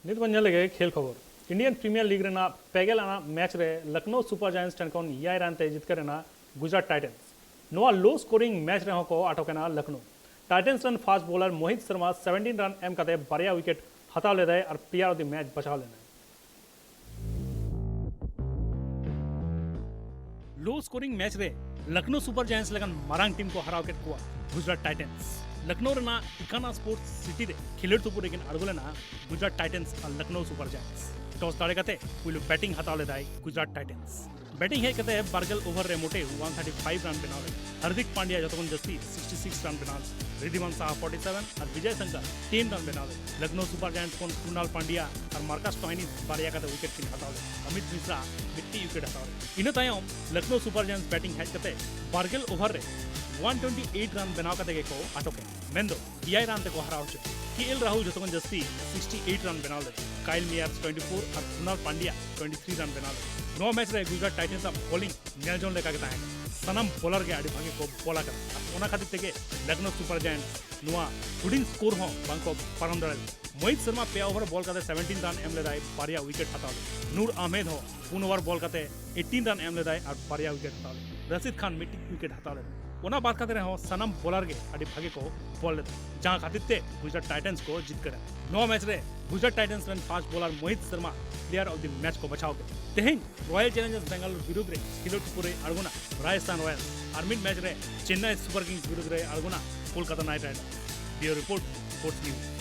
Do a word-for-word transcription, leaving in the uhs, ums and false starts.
ᱱᱤᱛ ᱵᱚᱱ ᱧᱮᱞ ᱞᱮᱜᱮ ᱠᱷᱮᱞ ᱠᱷᱚᱵᱚᱨ᱾ ᱤᱱᱰᱤᱭᱟᱱ ᱯᱨᱤᱢᱤᱭᱟᱨ ᱞᱤᱜᱽ ᱨᱮᱱᱟᱜ ᱯᱮᱜᱮᱞ ᱟᱱᱟᱜ ᱢᱮᱪ ᱨᱮ ᱞᱚᱠᱷᱱᱚᱣ ᱥᱩᱯᱟᱨ ᱡᱟᱭᱮᱱᱴᱥ ᱴᱷᱮᱱ ᱠᱷᱚᱱ ᱮᱭᱟᱭ ᱨᱟᱱ ᱛᱮ ᱡᱤᱛᱠᱟᱹᱨ ᱮᱱᱟ ᱜᱩᱡᱽᱨᱟᱴ ᱴᱟᱭᱴᱟᱱᱥ᱾ ᱱᱚᱣᱟ ᱞᱳ ᱥᱠᱳᱨᱤᱝ ᱢᱮᱪ ᱨᱮᱦᱚᱸ ᱠᱚ ᱟᱴᱚᱠ ᱮᱱᱟ ᱞᱚᱠᱷᱱᱚᱣ᱾ ᱴᱟᱭᱴᱟᱱᱥ ᱨᱮᱱ fast bowler Mohit Sharma seventeen ᱨᱟᱱ ᱮᱢ ᱠᱟᱛᱮ ᱵᱟᱨᱭᱟ ᱣᱤᱠᱮᱴ ᱦᱟᱛᱟᱣ ᱞᱮᱫᱟᱭ ᱟᱨ ᱯᱞᱮᱭᱟᱨ ᱚᱯᱷ ᱫᱤ ᱢᱮᱪ ᱵᱟᱪᱷᱟᱣ ᱞᱮᱱᱟᱭ᱾ ᱞᱳ ᱥᱠᱳᱨᱤᱝ ᱢᱮᱪ ᱨᱮ ᱞᱚᱠᱷᱱᱚᱣ ᱥᱩᱯᱟᱨ ᱡᱟᱭᱮᱱᱴᱥ ᱞᱮᱠᱟᱱ ᱢᱟᱨᱟᱝ ᱴᱤᱢ ᱠᱚ ᱦᱟᱨᱟᱣ ᱠᱮᱫ ᱠᱚᱣᱟ ᱜᱩᱡᱽᱨᱟᱴ ᱴᱟᱭᱴᱟᱱᱥ᱾ ᱞᱚᱠᱷᱱᱚᱣ ᱨᱮᱱᱟᱜ ᱤᱠᱟᱱᱟ ᱥᱯᱳᱨᱴᱥ ᱥᱤᱴᱤ ᱨᱮ ᱠᱷᱮᱞᱳᱰ ᱛᱩᱯᱩ ᱨᱮᱠᱤᱱ ᱟᱬᱜᱚ ᱞᱮᱱᱟ ᱜᱩᱡᱽᱨᱟᱴ ᱴᱟᱭᱴᱟᱱᱥ ᱟᱨ ᱞᱚᱠᱷᱱᱚᱣ ᱥᱩᱯᱟᱨ ᱡᱟᱭᱮᱱᱴᱥ᱾ ᱴᱚᱥ ᱫᱟᱲᱮ ᱠᱟᱛᱮ ᱯᱩᱭᱞᱩ ᱵᱮᱴᱤᱝ ᱦᱟᱛᱟᱣ ᱞᱮᱫᱟᱭ ᱜᱩᱡᱽᱨᱟᱴ ᱴᱟᱭᱴᱟᱱᱥ᱾ ᱵᱮᱴᱤᱝ ᱦᱮᱡ ᱠᱟᱛᱮ ᱵᱟᱨᱜᱮᱞ ᱳᱵᱷᱟᱨ ᱨᱮ ᱢᱚᱴᱮ ᱳᱣᱟᱱ ᱛᱷᱟᱨᱴᱤ ᱯᱷᱟᱭᱤᱵᱷ ᱨᱟᱱ ᱵᱮᱱᱟᱣ ᱞᱮᱫᱟ᱾ ᱦᱟᱨᱫᱤᱠ ᱯᱟᱱᱰᱭᱟ ᱡᱚᱛᱚ ᱠᱷᱚᱱ ᱡᱟᱹᱥᱛᱤ ᱥᱤᱠᱥᱴᱤ ᱥᱤᱠᱥ ᱨᱟᱱ ᱵᱮᱱᱟᱣ ᱞᱮᱫᱟ᱾ ᱨᱤᱫᱷᱤᱢᱟᱱ ᱥᱟᱦᱟ ᱯᱷᱳᱨᱴᱤ ᱥᱮᱵᱷᱮᱱ ᱟᱨ ᱵᱤᱡᱚᱭ ᱥᱟᱝᱠᱟᱨ ᱴᱮᱱ ᱨᱟᱱ ᱵᱮᱱᱟᱣ ᱞᱮᱫᱟ᱾ ᱞᱚᱠᱷᱱᱚᱣ ᱥᱩᱯᱟᱨ ᱡᱟᱭᱮᱱᱴᱥ ᱠᱷᱚᱱ ᱠᱨᱩᱱᱟᱞ ᱯᱟᱱᱰᱭᱟ ᱟᱨ ᱢᱟᱨᱠᱟᱥ ᱴᱚᱭᱱᱤᱥ ᱵᱟᱨᱭᱟ ᱠᱟᱛᱮ ᱣᱤᱠᱮᱴ ᱠᱤᱱ ᱦᱟᱛᱟᱣ ᱞᱮᱫᱟ᱾ ᱚᱢᱤᱛ ᱢᱤᱥᱨᱟ ᱢᱤᱫᱴᱤᱡ ᱣᱤᱠᱮᱴ ᱦᱟᱛᱟᱣ ᱞᱮᱫᱟ᱾ ᱤᱱᱟᱹ ᱛᱟᱭᱚᱢ ᱞᱚᱠᱷᱱᱚᱣ ᱥᱩᱯᱟᱨ ᱡᱟᱭᱮᱱᱴᱥ ᱵᱮᱴᱤᱝ ᱦᱮᱡ ᱠᱟᱛᱮ ᱵᱟᱨᱜᱮᱞ ᱳᱵᱷᱟᱨ ᱨᱮ ᱳᱣᱟᱱ ᱴᱩᱭᱮᱱᱴᱤ ᱮᱭᱤᱴ ᱨᱟᱱ ᱵᱮᱱᱟᱣ ᱠᱟᱛᱮ ᱜᱮᱠᱚ ᱟᱴᱚᱠ ᱮᱱᱟ᱾ ᱢᱮᱱᱫᱚ ᱮᱭᱟᱭ ᱨᱟᱱ ᱛᱮᱠᱚ ᱦᱟᱨᱟᱣ ᱦᱚᱪᱚ᱾ ᱠᱮ ᱮᱞ ᱨᱟᱦᱩᱞ ᱡᱚᱛᱚ ᱠᱷᱚᱱ ᱡᱟᱹᱥᱛᱤ ᱥᱤᱠᱥᱴᱤ ᱮᱭᱤᱴ ᱨᱟᱱ ᱵᱮᱱᱟᱣ ᱞᱮᱫᱟ᱾ ᱠᱟᱭᱞ ᱢᱮᱭᱟᱨᱥ ᱴᱩᱭᱮᱱᱴᱤ ᱯᱷᱳᱨ ᱟᱨ ᱠᱨᱩᱱᱟᱞ ᱯᱟᱱᱰᱭᱟ ᱴᱩᱭᱮᱱᱴᱤ ᱛᱷᱨᱤ ᱨᱟᱱ ᱵᱮᱱᱟᱣ ᱞᱮᱫᱟ᱾ ᱱᱚᱣᱟ ᱢᱮᱪ ᱨᱮ ᱜᱩᱡᱽᱨᱟᱴ ᱴᱟᱭᱴᱟᱱᱥ ᱟᱜ ᱵᱚᱞᱤᱝ ᱧᱮᱞ ᱡᱚᱝ ᱞᱮᱠᱟ ᱜᱮ ᱛᱟᱦᱮᱸ ᱠᱟᱱᱟ᱾ ᱥᱟᱱᱟᱢ ᱵᱚᱞᱟᱨ ᱜᱮ ᱟᱹᱰᱤ ᱵᱷᱟᱜᱮ ᱠᱚ ᱵᱚᱞ ᱟᱠᱟᱫᱟ ᱟᱨ ᱚᱱᱟ ᱠᱷᱟᱹᱛᱤᱨ ᱛᱮᱜᱮ ᱞᱚᱠᱷᱱᱚᱣ ᱥᱩᱯᱟᱨ ᱡᱟᱭᱮᱱᱴᱥ ᱱᱚᱣᱟ ᱦᱩᱰᱤᱧ ᱥᱠᱳᱨ ᱦᱚᱸ ᱵᱟᱝᱠᱚ ᱯᱟᱨᱚᱢ ᱫᱟᱲᱮ ᱞᱮᱫᱟ᱾ ᱢᱳᱦᱤᱛ ᱥᱟᱨᱢᱟ ᱯᱮ ᱳᱵᱷᱟᱨ ᱵᱚᱞ ᱠᱟᱛᱮ ᱥᱮᱵᱷᱮᱱᱴᱤᱱ ᱨᱟᱱ ᱮᱢ ᱞᱮᱫᱟᱭ, ᱵᱟᱨᱭᱟ ᱣᱤᱠᱮᱴ ᱦᱟᱛᱟᱣ ᱞᱮᱫᱟ᱾ ᱱᱩᱨ ᱟᱦᱢᱮᱫ ᱦᱚᱸ ᱯᱩᱱ ᱳᱵᱷᱟᱨ ᱵᱚᱞ ᱠᱟᱛᱮ ᱮᱭᱤᱴᱤᱱ ᱨᱟᱱ ᱮᱢ ᱞᱮᱫᱟᱭ ᱟᱨ ᱵᱟᱨᱭᱟ ᱣᱤᱠᱮᱴ ᱦᱟᱛᱟᱣ ᱞᱮᱫᱟ᱾ ᱨᱟᱥᱤᱫ ᱠᱷᱟᱱ ᱢᱤᱫᱴᱤᱡ ᱣᱤᱠᱮᱴ ᱦᱟᱛᱟᱣ ᱞᱮᱫᱟ᱾ ᱚᱱᱟ ᱵᱟᱫ ᱠᱟᱛᱮ ᱨᱮᱦᱚᱸ ᱥᱟᱱᱟᱢ ᱵᱚᱞᱟᱨ ᱜᱮ ᱟᱹᱰᱤ ᱵᱷᱟᱜᱮ ᱠᱚ ᱵᱚᱞ ᱞᱮᱫᱟ, ᱡᱟᱦᱟᱸ ᱠᱷᱟᱹᱛᱤᱨ ᱛᱮ ᱜᱩᱡᱽᱨᱟᱴ ᱴᱟᱭᱴᱟᱱᱥ ᱠᱚ ᱡᱤᱛᱠᱟᱹᱨ ᱮᱱᱟ᱾ ᱱᱚᱣᱟ ᱢᱮᱪ ᱨᱮ ᱜᱩᱡᱽᱨᱟᱴ ᱴᱟᱭᱴᱟᱱᱥ ᱨᱮᱱ fast bowler Mohit Sharma player of the match ᱠᱚ ᱵᱟᱪᱷᱟᱣ ᱠᱮᱫᱟ᱾ ᱛᱮᱦᱮᱧ ᱨᱚᱭᱟᱞ ᱪᱮᱞᱮᱧᱡᱟᱨᱥ ᱵᱮᱝᱜᱟᱞᱳᱨ ᱵᱤᱨᱩᱫᱷ ᱨᱮ ᱠᱷᱮᱞᱳᱰ ᱛᱩᱯᱩ ᱨᱮᱭ ᱟᱬᱜᱚᱱᱟ ᱨᱟᱡᱚᱥᱛᱷᱟᱱ ᱨᱚᱭᱟᱞᱥ ᱟᱨ ᱢᱤᱫ ᱢᱮᱪ ᱨᱮ ᱪᱮᱱᱱᱟᱭ ᱥᱩᱯᱟᱨ ᱠᱤᱝᱥ ᱵᱤᱨᱩᱫᱷ ᱨᱮᱭ ᱟᱬᱜᱚᱱᱟ Kolkata night riders. Bureau report, sports news.